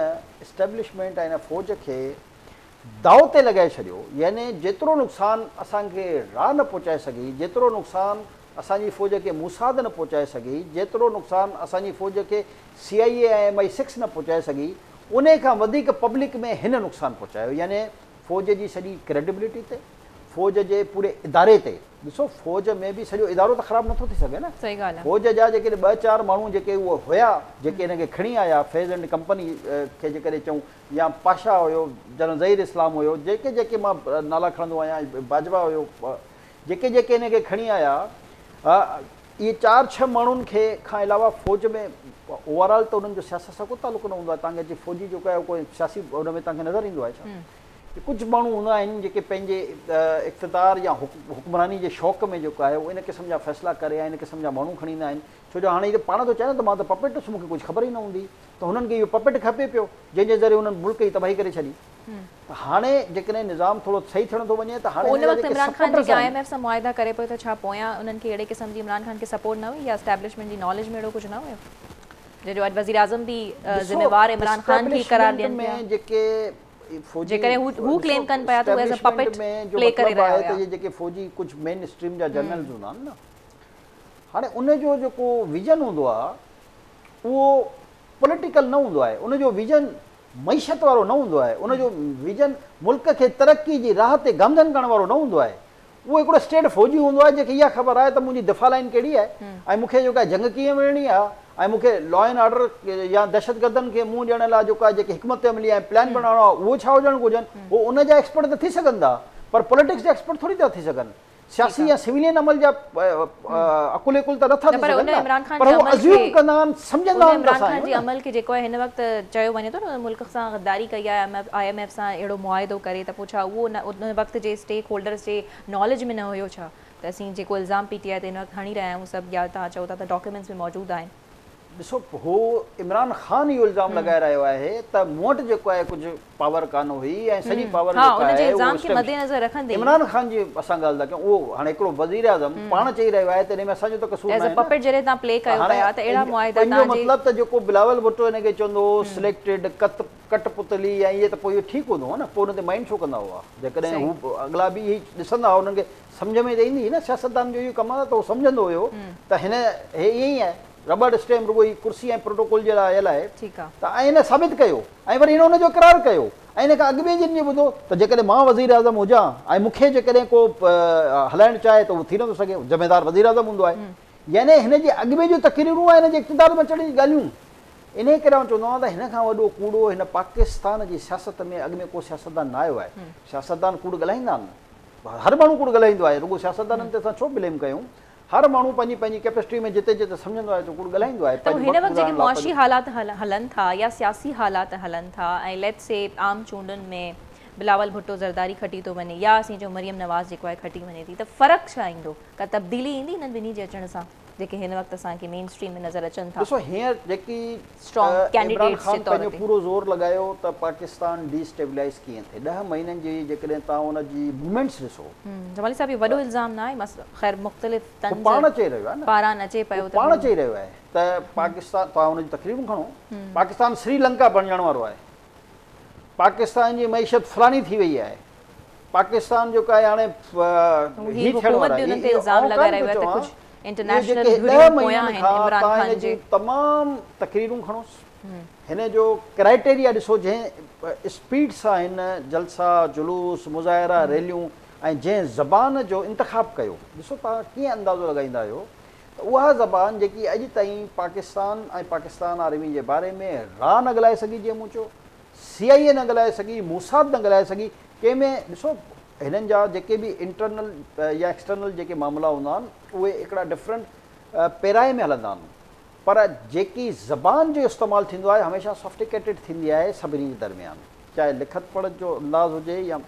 اسٽيبلشمينٽ ۽ هن فوج کي داء تي لڳائي ڇڏيو يعني جيترو نقصان اسان کي را نه پهچائي سگهي، جيترو نقصان اسان جي فوج کي موساد نه پهچائي سگهي، جيترو نقصان اسان جي فوج کي سي آء اي ۽ ايم I six نه پهچائي سگهي انهي کان وڌيڪ پبلڪ ۾ هن نقصان پهچايو يعني فوج جي سڄي ڪريڊبلٽي تي. فوج جي پوري اداري تي. ڏسو فوج ۾ به سڄو ادارو ته خراب نٿو ٿي سگهي نه. صحيح ڳالهه آهي. فوج جا جيڪڏهن ٻه چار ماڻهو جيڪي اهي هيا جيڪي هن کي کڻي آيا فيض اينڊ ڪمپني کي جيڪڏهن چئون يا پاشا هيو، جنرل ظهير اسلام هيو، جيڪي جيڪي مان نالا کڻندو آهيان، باجوا هيو، جيڪي جيڪي هن کي کڻي آيا اهي چار ڇهه ماڻهن کي کان علاوه فوج ۾ اوور آل ته انهن جو سياست سان ڪو تعلق نه هوندو آهي. توهان کي اچي فوجي جيڪو آهي ڪو سياسي ان ۾ توهان کي نظر ايندو آهي ڇا؟ ڪجهه ماڻهو هوندا آهن جيڪي پنهنجي اقتدار يا حڪمراني جي شوق ۾ جيڪو آهي اهو ان قسم جا فيصلا ڪري ۽ ان قسم جا ماڻهو کڻي ايندا آهن. ڇو جو هاڻي هي ته پاڻ ٿو چئي نه ته مان ته پپيٽ هوس مون کي ڪجهه خبر ئي نه هوندي ته هنن کي اهو پپيٽ کپي پيو جنهن جي ذريعي هنن ملڪ جي تباهي ڪري ڇڏي. ته هاڻي جيڪڏهن نظام ٿورو صحيح ٿيڻ ٿو وڃي ته هاڻي ان وقت عمران خان جيڪي I M F سان معاهدا ڪري پيو ته ڇا پويان انهن کي اهڙي قسم جي عمران خان کي سپورٽ نه هئي يا اسٽيبلشمينٽ جي ناليج ۾ اهڙو ڪجهه نه هيو جنهن جو اڄ وزيراعظم به ذميوار عمران خان کي قرار ڏين پيا. جيڪي فوجي جيڪڏهن هو هو ڪليم ڪن پيا ته هو ايز ا پپٽ پلي ڪري رهيا هيا. ته جيڪي فوجي ڪجهه مين اسٽريم جا جنرلز هوندا آهن نه هاڻي ان جو جيڪو ويزن هوندو آهي اهو پوليٽيڪل نه هوندو آهي ان جو ويزن معيشت وارو نه هوندو آهي ان جو ويزن ملڪ کي ترقي جي راهه تي گامزن ڪرڻ وارو نه هوندو آهي اهو هڪڙو اسٽيٽ فوجي هوندو آهي جنهن کي اها خبر آهي ته منهنجي دفاع لائين ڪهڙي آهي ۽ مون کي جيڪا جنگ ڪيئن وڙهڻي آهي ۽ مون کي لا اينڊ آرڊر يا دهشتگردن کي منهن ڏيڻ لاء جيڪو آهي جيڪي حڪمت عملي ۽ پلان بڻائڻو آهي اهو ڇا هجڻ گهرجن. هو ان جا ايڪسپرٽ ته ٿي سگهن ٿا پر پوليٽڪس جا ايڪسپرٽ ٿوري ٿا ٿي سگهن. سياسي يا سويلين عمل جا عقل عقل ته نٿا ٿي پر سگهن ان نه عمران خان پر جي هو عمل ازيوم کي ڪندا آهن ان سمجهندا آهن ته عمران اسان خان جي آهيون نه. عمل کي جيڪو آهي هن وقت چيو وڃي ٿو نه ان ملڪ سان غداري ڪئي آهي I M F سان اهڙو معاهدو ڪري ته پوء ڇا اهو ان وقت جي اسٽيڪ هولڊرز جي ناليج ۾ نه هيو ڇا ته اسين جيڪو الزام پي ٽي آء تي هن وقت هڻي رهيا آهيون سڀ يا توهان چئو ٿا ته ڊاڪيومينٽس ۾ موجود آهن. ڏسو هو عمران خان اهو الزام لڳائي رهيو آهي ته مون وٽ جيڪو آهي ڪجهه پاور ڪانه هئي ۽ سڄي پاور ها جيڪا ان جي آهي اهو الزام کي مدنظر رکندي عمران خان جي اسان ڳالهه ٿا ڪيون اهو هاڻي هڪڙو وزيراعظم پاڻ چئي رهيو آهي ته ان ۾ اسان جو ته قصور ايز ناهي ا پپٽ جڏهن توهان پلي ته ڪيو هاڻي پيا ته اهڙا معاهدا ان جو توهان جي مطلب ته جيڪو بلاول ڀٽو هن کي چوندو هو سليڪٽيڊ ڪت ڪٽ پتلي يا ائين ته پوء اهو ٺيڪ هوندو هو نه پوء ان تي مائنڊ ڇو ڪندا هئا جيڪڏهن هو اڳلا به اهي ڏسندا هئا انهن کي سمجهه ۾ ته ايندي هئي نه سياستدان جو اهو ڪم آهي ته هو سمجهندو هيو ته هن هي ائين ئي آهي رٻڙ اسٽيمپ رڳو هي ڪرسي ۽ پروٽوڪول جي لاء آيل آهي ته ۽ هن ثابت ڪيو ۽ وري هن ان جو اقرار ڪيو ۽ ان کان اڳ ۾ جن جي ٻڌو ته جيڪڏهن مان وزيراعظم هجان ۽ مون کي جيڪڏهن ڪو هلائڻ چاهي ته اهو ٿي نٿو سگهي ذميدار وزيراعظم هوندو آهي يعني هن جي اڳ ۾ جون تقريرون ۽ هن جي اقتدار ۾ اچڻ جون ڳالهيون انهي ڪري آئون چوندو آهيان ته هن کان وڏو ڪوڙو هن پاڪستان جي سياست ۾ اڳ ۾ ڪو سياستدان نه آيو آهي سياستدان ڪوڙ ڳالهائيندا آهن هر ماڻهو ڪوڙ ڳالهائيندو آهي رڳو سياستدانن تي اسان ڇو بليم ڪيون هر ماڻهو پنهنجي پنهنجي ڪيپسٽي ۾ جتي جتي سمجهندو آهي ته ڪوڙ ڳالهائيندو آهي ته پنهنجو هن وقت وقت جيڪي گذارڻ لاء معاشي پنهنجو. حالات هلن ٿا يا سياسي حالات هلن ٿا ۽ ليٽس سي عام چونڊن ۾ بلاول ڀٽو زرداري کٽي ٿو وڃي يا اسين چئون مريم نواز جيڪو آهي کٽي وڃي ٿي ته فرق ڇا ايندو؟ ڪا تبديلي ايندي انهن ٻنهي جي اچڻ سان جيڪي هن وقت اسان کي مين اسٽريم ۾ نظر اچن ٿا؟ ڏسو هينئر جيڪي اسٽرانگ عمران ڪينڊيڊيٽس جي خان طور پنهنجو تي. پورو زور لڳايو ته پاڪستان ڊي اسٽيبلائيز ڪيئن ٿئي ڏهه مهينن جي جيڪڏهن توهان ان جي موومينٽس ڏسو. جمالي صاحب اهو وڏو الزام نه آهي خير مختلف هو طنز پاڻ چئي رهيو آهي نه پاران اچي پيو هو ته پاڻ چئي رهيو آهي ته پاڪستان توهان ان جون تقريرون کڻو پاڪستان سري لنڪا بڻجڻ وارو آهي پاڪستان جي معيشت فلاڻي ٿي وئي آهي پاڪستان جيڪو آهي هاڻي هي هي ٿيڻ حڪومت وارو به آهي انهن تي اهو الزام آئون لڳائي ڪانه رهيو پيو آهي ته چوان ڪجهه اهي انٽرنيشنل جيڪي ڏهه ڌريون پويان مهينن آهن کان عمران توهان خان هن جي جون تمام تقريرون کڻوس هن جو ڪرائيٽيريا ڏسو جنهن اسپيڊ سان هن جلسا جلوس مظاهرا ريليون ۽ جنهن زبان جو انتخاب ڪيو ڏسو توهان ڪيئن اندازو لڳائيندا آهيو ته اها زبان جيڪي اڄ تائين پاڪستان ۽ پاڪستان آرمي جي باري ۾ را نه ڳالهائي سگهي جيئن مون چيو سي آء اي نه ڳالهائي سگهي موساد نه ڳالهائي سگهي ڪنهن ۾ ڏسو هنن جا جيڪي به انٽرنل يا ايڪسٽرنل جيڪي معاملا هوندا آهن اهي هڪڙا ڊفرنٽ پيرائي ۾ هلندا آهن پر جيڪي زبان جو استعمال ٿيندو آهي هميشه سافٽيڪيٽيڊ ٿيندي آهي سڀني جي درميان چاهي لکت پڙهت جو انداز هجي يا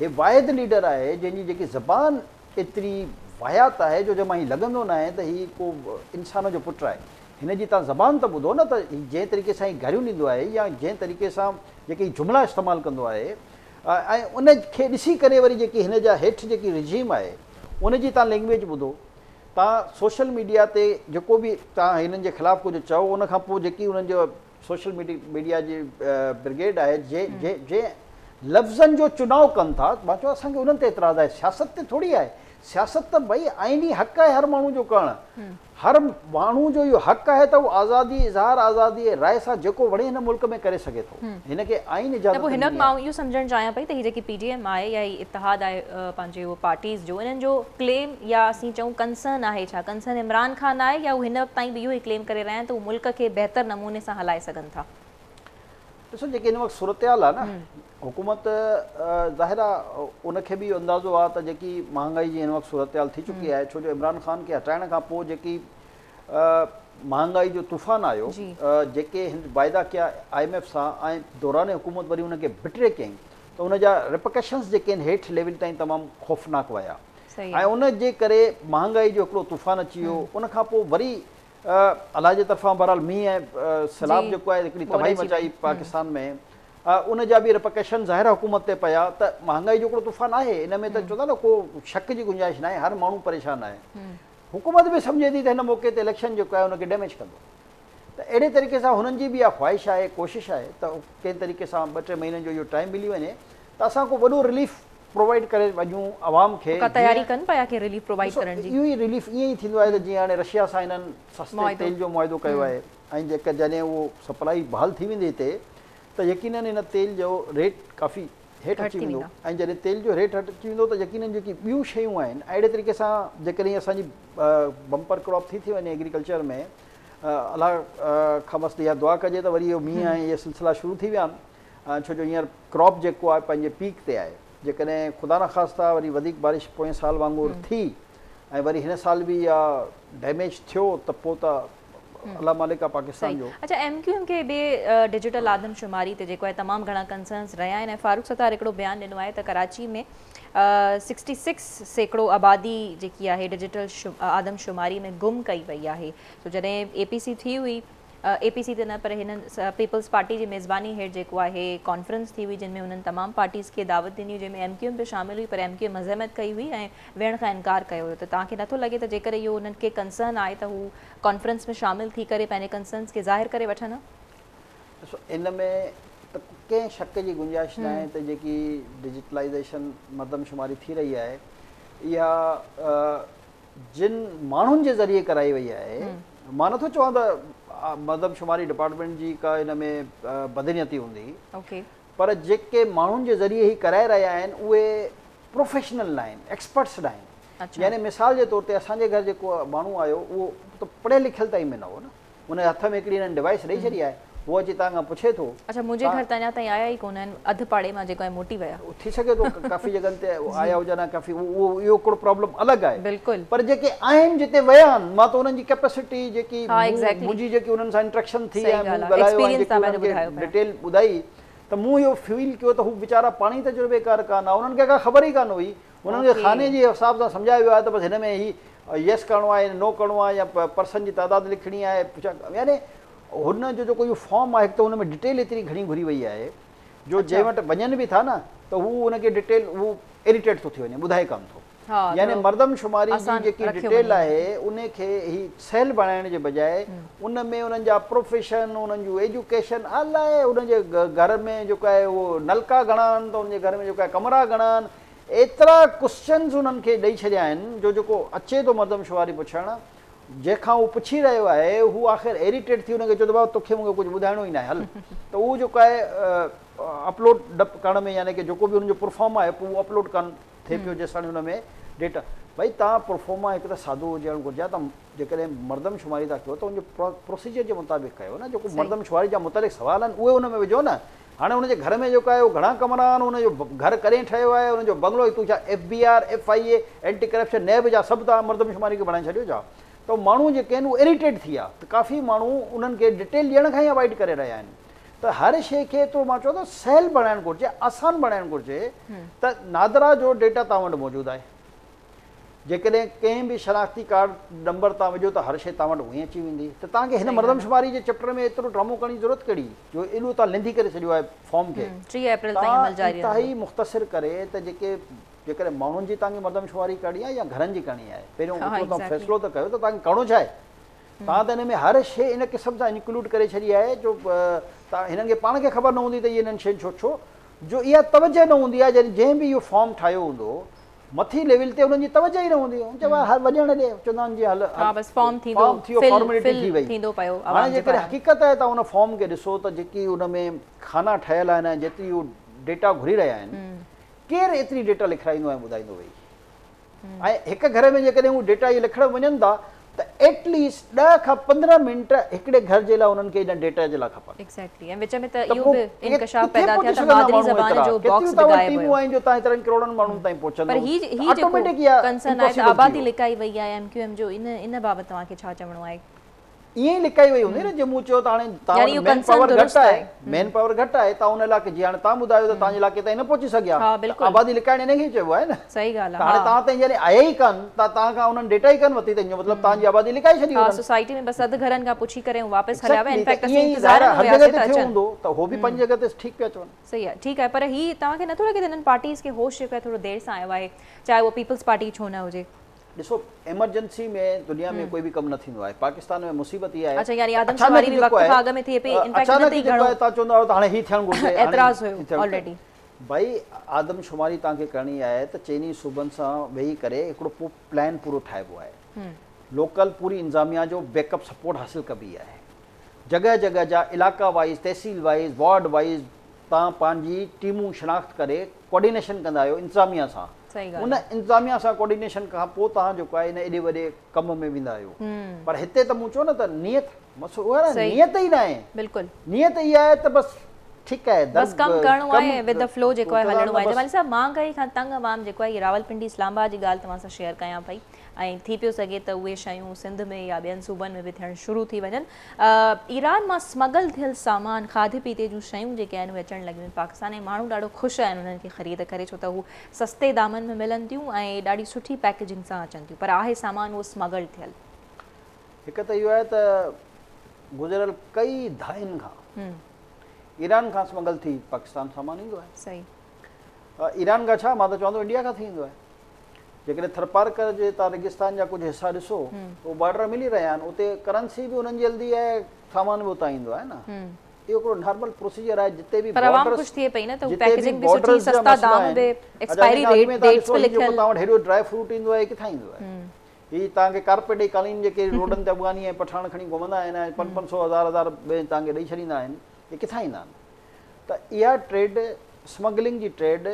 هي واحد ليڊر آهي جنهن جي جيڪي زبان ايتري واهيات آهي جو جنهن مان هي لڳندو ناهي ته هي ڪو انسان جو پٽ آهي. هن جي توهان زبان ته ٻڌو نه ته هي جنهن طريقي سان هي گاريون ڏيندو آهي يا جنهن طريقي سان جيڪي هي جملا استعمال ڪندو آهي ۽ ان کي ڏسي ڪري وري جيڪي هن جا هيٺ جيڪي رجيم آهي ان جي توهان لينگويج ٻڌو توهان سوشل ميڊيا تي جيڪو به توهان هنن جي خلاف ڪجهه چئو ان کان پوء جيڪي انهن جو سوشل ميڊيا جي برگيڊ آهي جنهن لفظن جو چناء ڪن ٿا، مان چيو اسان کي انهن تي اعتراض آهي، سياست تي ٿوري آهي، سياست ته ڀئي آئيني حق آهي هر ماڻهو جو ڪرڻ. هر ماڻهو جو اهو حق آهي ته هو آزادي اظهار، آزادي راء سان جيڪو وڻي هن ملڪ ۾ ڪري سگهي ٿو. هن کي آئين نه اجازت پوء هن وقت ڏني مان آهي. اهو سمجهڻ چاهيان پئي ته هي جيڪي پي ڊي ايم آهي يا هي اتحاد آهي پنهنجي اهو پارٽيز جو انهن جو ڪليم يا اسين چئون ڪنسرن آهي ڇا؟ ڪنسرن عمران خان آهي يا هو هن وقت تائين به اهو ئي ڪليم ڪري رهيا آهن ته هو ملڪ کي بهتر نموني سان هلائي سگهن ٿا؟ ڏسو جيڪي هن وقت صورتحال آهي نه حڪومت ظاهر آهي ان کي به اهو اندازو آهي ته جيڪي مهانگائي جي هن وقت صورتحال ٿي چڪي آهي ڇو جو عمران خان کي هٽائڻ کان پوء جيڪي مهانگائي جو طوفان آيو جيڪي هن واعدا ڪيا I M F سان ۽ دوران حڪومت وري ان کي بٽري ڪيائين ته ان جا ريپرڪشنز جيڪي آهن هيٺ ليول تائين تمام خوفناڪ ويا ۽ ان جي ڪري مهانگائي جو هڪڙو طوفان اچي ويو ان کان پوء وري الله جي طرفان بهرحال مينهن ۽ سيلاب جيڪو آهي هڪڙي تباهي مچائي پاڪستان ۾ ان جا به ريپرڪشن ظاهر حڪومت تي پيا ته مهانگائي جو هڪڙو طوفان آهي ان ۾ ته چوندا نه ڪو شڪ جي گنجائش ناهي هر ماڻهو پريشان آهي حڪومت به سمجهي ٿي ته هن موقعي تي اليڪشن جيڪو آهي ان کي ڊيميج ڪندو ته اهڙي طريقي سان هنن جي به اها خواهش آهي ڪوشش آهي ته ڪنهن طريقي سان ٻه ٽي مهينن جو اهو ٽائيم ملي وڃي ته اسان ڪو وڏو رليف پرووائيڊ ڪري وڃون عوام کي ڪا تياري ڪن پيا ڪي رليف پرووائيڊ ڪرڻ جي؟ اهو ئي رليف ائين ئي ٿيندو آهي ته جيئن هاڻي رشيا سان هنن سستي تيل جو معاهدو ڪيو آهي ۽ جيڪر جڏهن اهو سپلائي بحال ٿي ويندي هتي ته يقينن ان تيل جو ريٽ ڪافي هيٺ اچي ويندو ۽ جڏهن تيل جو ريٽ هيٺ اچي ويندو ته يقينن جيڪي ٻيون شيون آهن اهڙي طريقي سان جيڪڏهن اسان جي بمپر ڪراپ ٿي ٿي وڃي ايگريڪلچر ۾ الله کان بس اها دعا ڪجي ته وري اهو مينهن ۽ اهي سلسلا شروع ٿي ويا آهن ڇو جو هينئر ڪراپ جيڪو آهي پنهنجي پيڪ تي آهي جيڪڏهن خدا نخواسته وري وڌيڪ بارش پوئين سال وانگر ٿي ۽ وري هن سال به اها ڊيميج ٿيو ته پوء ته الله مالڪ آ پاڪستان جو. اڇا ايم ڪيو ايم کي به ڊجيٽل آدمشماري تي جيڪو آهي تمام گهڻا ڪنسرنس رهيا آهن ۽ فاروق ستار هڪڙو بيان ڏنو آهي ته ڪراچي ۾ 66% آبادي جيڪي آهي ڊجيٽل آدمشماري ۾ گم ڪئي وئي آهي سو جڏهن اي پي سي ٿي هئي اي پي سي ته نه پر هنن پيپلز پارٽي جي ميزباني هيٺ جيڪو آهي ڪانفرنس ٿي هئي جنهن ۾ هنن تمام پارٽيز کي دعوت ڏني هئي جنهن ۾ ايم ڪيو ايم به شامل هئي پر ايم ڪيو ايم مزاحمت ڪئي هئي ۽ ويهڻ کان انڪار ڪيو هيو ته توهان کي نٿو لڳي ته جيڪڏهن اهو انهن کي ڪنسرن آهي ته هو ڪانفرنس ۾ شامل ٿي ڪري پنهنجي ڪنسرنس کي ظاهر ڪري وٺن ها؟ ڏسو ان ۾ ته ڪنهن شڪ جي گنجائش ناهي ته جيڪي ڊجيٽلائيزيشن مردم شماري ٿي رهي آهي اها جن ماڻهن جي ذريعي ڪرائي وئي آهي مان نٿو چوان ته مردم شماري ڊپارٽمينٽ جي ڪا ان ۾ بدنيتي هوندي پر جيڪي ماڻهن جي ذريعي هي ڪرائي رهيا آهن اهي پروفيشنل ناهن ايڪسپرٽس ناهن يعني مثال جي طور تي اسان جي گهر جيڪو ماڻهو آيو اهو ته پڙهيل لکيل تائين به نه هو نه ان جي هٿ ۾ هڪڙي هنن ڊوائيس ڏئي ڇڏي آهي هو اچي توهان کان پڇي ٿو. اڇا منهنجي گهر ته اڃا تائين آيا ئي ڪونه آهن اڌ پاڙي مان جيڪو آهي موٽي ويا. ٿي سگهي ٿو ڪافي جڳهن تي آيا هجن ها ڪافي اهو اهو هڪڙو پرابلم الڳ آهي بلڪل پر جيڪي آهن جتي ويا آهن مان ته انهن جي ڪيپيسٽي جيڪي منهنجي جيڪي انهن سان انٽريڪشن ٿي ۽ مون ڳالهايو ۽ جيڪي انهن کي ڊيٽيل ٻڌائي ته مون اهو فيل ڪيو ته هو ويچارا پاڻ ئي تجربيڪار ڪانه ها انهن کي ڪا خبر ئي ڪانه هئي انهن کي خاني جي حساب سان سمجهايو ويو آهي ته بس هن ۾ هي يس ڪرڻو آهي نو ڪرڻو آهي يا پرسن جي تعداد لکڻي آهي يعني هن جو جيڪو اهو فارم آهي هڪ ته ان ۾ ڊيٽيل ايتري گهڻي گهري وئي آهي جو جنهن وٽ وڃن به ٿا نه ته هو ان کي ڊيٽيل هو اريٽيٽ ٿو ٿي وڃي ٻڌائي ڪانه ٿو يعني مردم شماري جي جيڪي ڊيٽيل آهي ان کي هي سهل بڻائڻ جي بجاء ان ۾ انهن جا پروفيشن انهن جون ايجوڪيشن الائي انهن جي گهر ۾ جيڪو آهي اهو نلڪا گهڻا آهن ته انهن جي گهر ۾ جيڪو آهي ڪمرا گهڻا آهن ايترا ڪوسچنز انهن کي ڏئي ڇڏيا آهن جو جيڪو اچي ٿو مردم شماري پڇڻ جنهن کان هو پڇي رهيو آهي هو آخر ايريٽيٽ ٿي ان کي چوندو بابا توکي مون کي ڪجهه ٻڌائڻو ئي ناهي هل ته اهو جيڪو آهي اپلوڊ ڊپ ڪرڻ ۾ يعني ڪي جيڪو به ان جو پرفارما آهي پوء اهو اپلوڊ ڪن ٿئي پيو جيساڻي ان ۾ ڊيٽا ڀئي تان پرفارما هڪ ته سادو هجڻ گهرجي ته جيڪڏهن مردم شماري ٿا ڪيو ته ان جو پروسيجر جي مطابق ڪيو نه جيڪو مردم شماري جا متعلق سوال آهن اهي ان ۾ وجهو نه هاڻي ان جي گهر ۾ جيڪو آهي اهو گهڻا ڪمرا آهن ان جو گهر ڪڏهن ٺهيو آهي ان جو بنگلو تون ڇا F B R F I A anti corruption NAB جا سڀ توهان مردم شماري کي بڻائي ڇڏيو ڇا ته ماڻهو جيڪي آهن اهي اريٽيٽ ٿي ويا ته ڪافي ماڻهو انهن کي ڊٽيل ڏيڻ کان ئي اوائڊ ڪري رهيا آهن ته هر شيء کي ايترو مان چوان ٿو سهل بڻائڻ گهرجي آسان بڻائڻ گهرجي ته نادرا جو ڊيٽا توهان وٽ موجود آهي جيڪڏهن ڪنهن به شناختي ڪارڊ نمبر تان وجهو ته هر شيء توهان وٽ اونئين اچي ويندي ته توهان کي هن مردم شماري جي چيپٽر ۾ ايترو ڊرامو ڪرڻ جي ضرورت ڪهڙي جو ايڏو توهان لينٿي ڪري ڇڏيو آهي فارم کي 30 اپريل تائين عمل جاري رهندو. انتهائي مختصر ڪري ته جيڪي جيڪڏهن ماڻهن جي توهان کي مردم شماري ڪرڻي آهي يا گهرن جي ڪرڻي آهي پهريون ايترو توهان فيصلو ته ڪيو ته توهان کي ڪرڻو ڇا آهي توهان ته ان ۾ هر شيء ان قسم سان انڪلوڊ ڪري ڇڏي آهي جو توهان هنن کي پاڻ کي خبر نه هوندي ته اهي انهن شين ڇو ڇو جو اها توجه نه هوندي آهي جڏهن جنهن به اهو فارم ٺاهيو هوندو مٿي ليول تي انهن جي توجه ئي نه هوندي چئبو آهي هل وڃڻ ڏي چوندا آهن جي هل ها بس فارم ٿيندو ٿي ويو فارملٽي ٿي وئي ٿيندو پيو هاڻي جيڪڏهن حقيقت آهي ته ان فارم کي ڏسو ته جيڪي ان ۾ خانا ٺهيل آهن ۽ جيتري هو ڊيٽا گهري رهيا آهن ڪير ايتري ڊيٽا لکرائيندو ۽ ٻڌائيندو ويهي ۽ هڪ گهر ۾ جيڪڏهن هو ڊيٽا اهي لکڻ وڃن ٿا ته ايٽ ليسٽ 10 کان 15 منٽ هڪڙي گهر جي لاء انهن کي ان ڊيٽا جي لاء کپن. ايگزيڪٽلي ۽ وچ ۾ ته اهو به انڪشاف پيدا ٿيا ته مادري زبان جو باڪس به غائب هيو. ٽيمون آهن جو توهان ايترن ڪروڙن ماڻهن تائين پهچندو پر هي هي جيڪو ڪنسرن آهي ته آبادي لڪائي وئي آهي ايم ڪيو ايم جو ان ان بابت توهان کي ڇا چوڻو آهي؟ ائين ئي لڪائي وئي هوندي نه جيئن مون چيو ته هاڻي توهان وٽ مين پاور گهٽ آهي مين پاور گهٽ آهي توهان ان علائقي جيئن هاڻي توهان ٻڌايو ته توهان جي علائقي تائين نه پهچي سگهيا ته آبادي لڪائڻ ان کي ئي چئبو آهي نه ته هاڻي توهان تائين جڏهن آيا ئي ڪانه ته توهان کان انهن ڊيٽا ئي ڪانه ورتي ته ان جو مطلب توهان جي آبادي لڪائي ڇڏي انهن. سوسائٽي ۾ بس اڌ گهرن کان پڇي ڪري هو واپس هليا ويا انفيڪٽ اسين انتظار ۾ هياسي ته اچن. هر جڳهه تي ٿيو هوندو ته هو به پنهنجي جڳهه تي ٺيڪ پيا چون. صحيح آهي ٺيڪ آهي پر هي توهان کي نٿو لڳي ته هنن پارٽيز کي هوش جيڪو آهي ٿورو دير سان آيو آهي چاهي اهو پيپلز پارٽي ڇو نه هجي. ڏسو ايمرجنسي ۾ دنيا ۾ ڪوئي به ڪم نه ٿيندو آهي پاڪستان ۾ مصيبت اها آهي اڇا يعني آدمشماري به وقت کان اڳ ۾ ٿئي پئي انفيڪٽ ان تي گهڻو توهان چوندا آهيو ته هاڻي هي ٿيڻ گهرجي اعتراض هيو آلريڊي ڀائي آدمشماري توهان کي ڪرڻي آهي ته چئني صوبن سان ويهي ڪري هڪڙو پو پلان پورو ٺاهبو آهي لوڪل پوري انتظاميا جو بيڪ اپ سپورٽ حاصل ڪبي آهي جڳهه جڳهه جا علائقا وائيز تحصيل وائيز وارڊ وائيز توهان پنهنجي ٽيمون شناخت ڪري ڪوآرڊينيشن ڪندا آهيو انتظاميا سان ان انتظاميا سان ڪوآرڊينيشن کان پوء توهان جيڪو آهي ان ايڏي وڏي ڪم ۾ ويندا آهيو پر هتي ته مون چيو نه ته نيت مسئلو اهو آهي نه نيت ئي ناهي بلڪل نيت اها آهي ته بس ٺيڪ آهي بس ڪم ڪرڻو آهي ود the flu جيڪو آهي هلڻو آهي جمالي صاحب مهانگائي کان تنگ عوام جيڪو آهي راولپنڊي اسلام آباد جي ڳالهه توهان سان شيئر ڪيان پئي ۽ ٿي پيو سگهي ته اهي شيون سنڌ ۾ يا ٻين صوبن ۾ به ٿيڻ شروع ٿي وڃن. ايران مان سمگل ٿيل سامان، کاڌي پيتي جون شيون جيڪي آهن اهي اچڻ لڳيون آهن پاڪستان ۽ ماڻهو ڏاڍو خوش آهن انهن کي خريد ڪري ڇو ته هو سستي دامن ۾ ملن ٿيون ۽ ڏاڍي سٺي پيڪيجنگ سان اچن ٿيون پر آهي سامان اهو سمگل ٿيل. هڪ ته اهو آهي ته گذريل ڪئي دهائين کان ايران کان سمگل ٿي پاڪستان سامان ايندو آهي. صحيح. ايران کان ڇا مان ته چوان ٿو انڊيا کان ٿي ايندو آهي. جيڪڏهن ٿرپارڪر جي توهان ريگستان جا ڪجهه حصا ڏسو ته اهي بارڊر ملي رهيا آهن اتي ڪرنسي به انهن جي هلندي آهي سامان به اتان ايندو آهي نه اهو هڪڙو نارمل پروسيجر آهي جتي به پر عوام خوش ٿئي پئي نه ته پيڪيجنگ به سٺي سستا دام به ايڪسپائري ريٽ ڊيٽس به لکيل توهان وٽ هيڏو ڊرائي فروٽ ايندو آهي ڪٿان ايندو آهي هي توهان کي ڪارپيٽ جي قالين جيڪي روڊن تي افغاني ۽ پٺاڻ کڻي گهمندا آهن ۽ 5 5 سو هزار هزار به توهان کي ڏئي ڇڏيندا آهن هي ڪٿان ايندا آهن ته اها ٽريڊ سمگلنگ جي ٽريڊ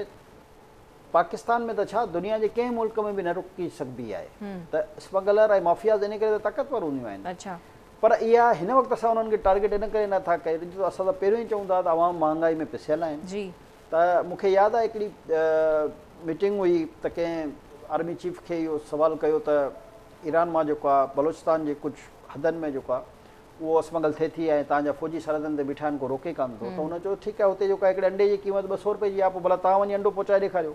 پاڪستان ۾ ته ڇا دنيا جي ڪنهن ملڪ ۾ به نه روڪي سگهبي آهي ته اسمگلر ۽ مافياز ان ڪري ته طاقتور هونديون آهن پر اها هن وقت اسان انهن کي ٽارگيٽ ان ڪري نه ٿا ڪريون جو اسان ته پهريون ئي چئون ٿا ته عوام مهانگائي ۾ پسيل آهن ته مون کي ياد آهي هڪڙي ميٽنگ هئي ته ڪنهن آرمي چيف کي اهو سوال ڪيو ته ايران مان جيڪو آهي بلوچستان جي ڪجهه حدن ۾ جيڪو آهي اهو اسمگل ٿئي ٿي ۽ توهان جا فوجي سرحدن تي بيٺا آهن ڪو روڪي ڪانه ٿو ته هن چيو ٺيڪ آهي هتي جيڪو آهي هڪڙي انڊي جي قيمت 200 رپئي جي آهي پوء ڀلا توهان وڃي انڊو پهچائي ڏيکاريو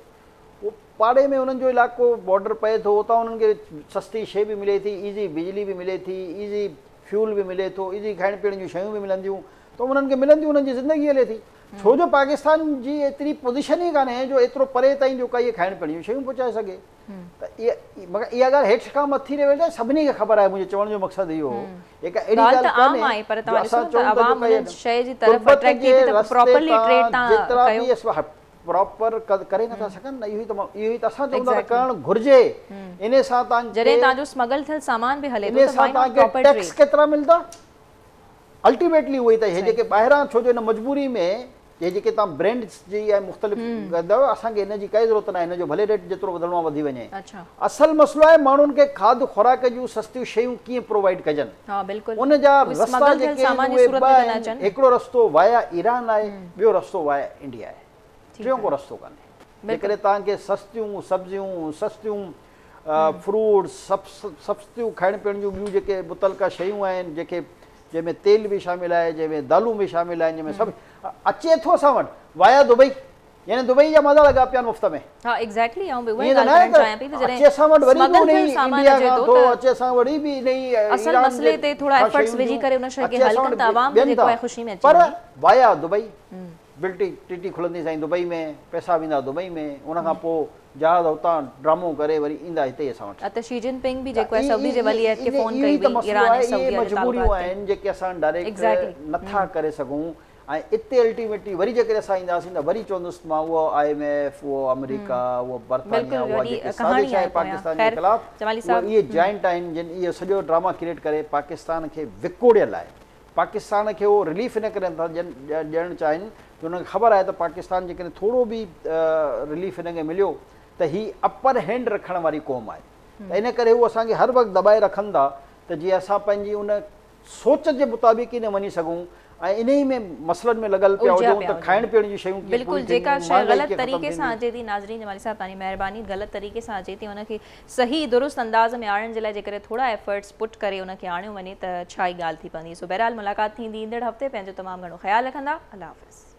اهو پاڙي ۾ انهن جو علائقو بارڊر پئي ٿو اتان انهن کي سستي شيء به ملي ٿي ايزي بجلي به ملي ٿي ايزي فيول به ملي ٿو ايزي کائڻ پيئڻ جون شيون به ملنديون ته انهن کي ملنديون انهن جي زندگي هلي ٿي ڇو جو پاڪستان جي ايتري پوزيشن ئي ڪانهي جو ايترو پري تائين جو ڪائي کائڻ پيئڻ جون شيون پهچائي سگهي ته اها مگر اها ڳالهه هيٺ کان مٿي ليول تائين سڀني کي خبر آهي منهنجي چوڻ جو مقصد اهو هو هڪ اهڙي ڳالهه ڪانهي جو اسان چئون ته جو تربت جي رستي تان جيترا به پراپر ڪري نٿا سگهن نه اهو ئي ته اهو ئي ته اسان چئون ٿا ته ڪرڻ گهرجي انهي سان توهان کي جڏهن توهان جو سمگل ٿيل سامان به هلي ٿو ته وائي not proper trade tax ڪيترا ملندا الٽيميٽلي اهو ئي ته هي جيڪي ٻاهران ڇو جو ان مجبوري ۾ هي جيڪي توهان برينڊز جي ۽ مختلف ڪندؤ اسان کي ان جي ڪائي ضرورت ناهي ان جو ڀلي ريٽ جيترو وڌڻو آهي وڌي وڃي اصل مسئلو آهي ماڻهن کي کاڌ خوراڪ جون سستيون شيون ڪيئن پرووائيڊ ڪجن ان جا رستا جيڪي آهن اهي ٻه آهن هڪڙو رستو وايا ايران آهي ٻيو رستو وايا انڊيا آهي ٽيون ڪو رستو ڪانهي جيڪڏهن توهان کي سستيون سبزيون سستيون فروٽس سستيون کائڻ پيئڻ جون ٻيون جيڪي متعلقه شيون آهن جيڪي جنهن ۾ تيل به شامل آهي جنهن ۾ دالون به شامل آهن جنهن ۾ سڀ اچي ٿو اسان وٽ وايا دبئي يعني دبئي جا مزا لڳا پيا آهن مفت ۾. ها ايگزيڪٽلي آئون به اها ئي ڳالهه ڪرڻ چاهيان پئي ته جڏهن اچي اسان وٽ وري به انهي انڊيا کان ٿو اچي اسان وري به انهي اصل مسئلي تي ٿورا ايفرٽس وجهي ڪري ان شيء کي حل ڪن ته عوام به جيڪو آهي خوشي ۾ اچي پر وايا دبئي بلٽي ٽي ٽي کلندي سائين دبئي ۾ پئسا ويندا دبئي ۾ ان کان پوء جهاز اتان ڊرامو ڪري وري ايندا هتي ئي اسان وٽ. ته شي جن پنگ به جيڪو آهي سعودي جي ولي عهد کي فون ڪئي هئي ايران ۽ سعوديه جي مجبوريون آهن جيڪي اسان ڊائريڪٽ نٿا ڪري سگهون. ۽ اتي الٽيميٽلي وري جيڪڏهن اسان اينداسين ته وري چوندس ته مان اهو I M F, اهو آمريڪا، اهو برطانيا، اها جيڪي سازش آهي پاڪستان جي خلاف اهي اهي جائنٽ آهن جن اهو سڄو ڊراما ڪريئيٽ ڪري پاڪستان کي وڪوڙيل آهي. پاڪستان کي اهو رليف ان ڪري نٿا ڏيڻ چاهين جو انهن کي خبر آهي ته پاڪستان جيڪڏهن ٿورو به رليف هن کي مليو ته هي اپر هينڊ رکڻ واري قوم آهي ته ان ڪري هو اسان کي هر وقت دٻائي رکن ٿا ته جيئن اسان پنهنجي ان سوچ جي مطابق ئي نه وڃي سگهون ۽ انهي ۾ مسئلن ۾ لڳل پيا الجهيا هجون پيا ته هجون. کائڻ پيئڻ جون شيون ڪيئن بلڪل پوريون جيڪا ٿينديون، شيء مهانگائي غلط ڪيئن ختم طريقي سان ٿيندي. اچي ٿي ناظرين جمالي صاحب توهان جي مهرباني غلط طريقي سان اچي ٿي ان کي صحيح درست انداز ۾ آڻڻ جي لاء جيڪڏهن ٿورا ايفرٽس پٽ ڪري ان کي آڻيو وڃي ته ڇا ئي ڳالهه ٿي پوندي سو بهرحال ملاقات ٿيندي ايندڙ هفتي پنهنجو تمام گهڻو خيال رکندا الله حافظ.